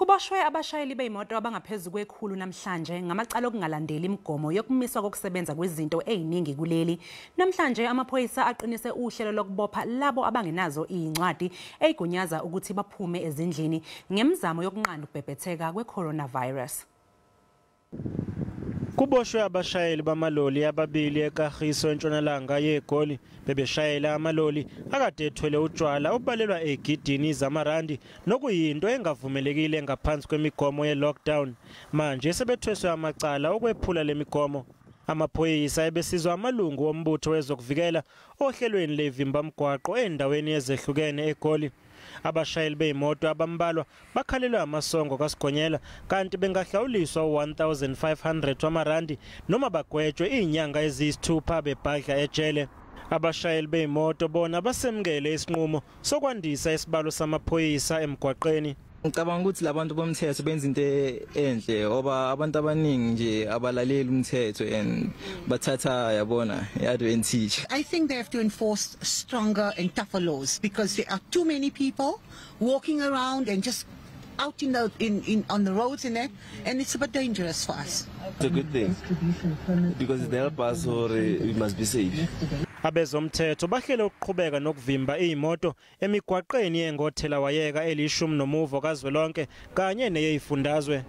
Kuboshwe abashayeli beyimoto abangaphezu kwe-100 namhlanje ngamacala okungalandeli imigomo yokumiswa kokusebenza kwezinto eziningi kuleli. Namhlanje amaphoyisa aqinise uhlelo lokubopha labo abangenazo izincwadi ezigunyaza ukuthi baphume ezindlini ngemizamo yokunqanda ukubhebhetheka kwe-coronavirus. Kuboshwe abashayeli bamaloli ababili eKagiso entshonalanga yeGoli bebeshayela amaloli akade ethwele utshwala obalelwa egidini zamarandi nokuyinto engavumelekile ngaphansi kwemigomo ye-lockdown. Manje sebethweswe amacala okwephula lemigomo. Amaphoyisa ebesizwa amalungu ombutho wezokuvikela ohlelweni levimbamgwaqo endaweni ezehlukene eGoli. Abashayeli beyimoto abambalwa bakhalelwe amasongo kaSigonyela kanti bengahlawuliswa u1500 wamarandi noma bagwetshwe izinyanga eziyisithupha bebhadla ejele. Abashayeli beyimoto bona basemukele isinqumo sokwandisa isibalo samaphoyisa emgwaqeni. Ngicabanga ukuthi labantu bomthetho benza into enhle ngoba abantu abaningi nje abalaleli umthetho and bathatha yabona i-advantage. I think they have to enforce stronger and tougher laws because there are too many people walking around and just out in the in, in on the roads and that, and it's a bit dangerous for us. It's a good thing because it helps us or we must be safe. Abezomthetho bahlele ukuqhubeka nokuvimba izimoto emigwaqeni yengothela wayeka elishumi nomuvo kazwelonke kanye neyezifundazwe.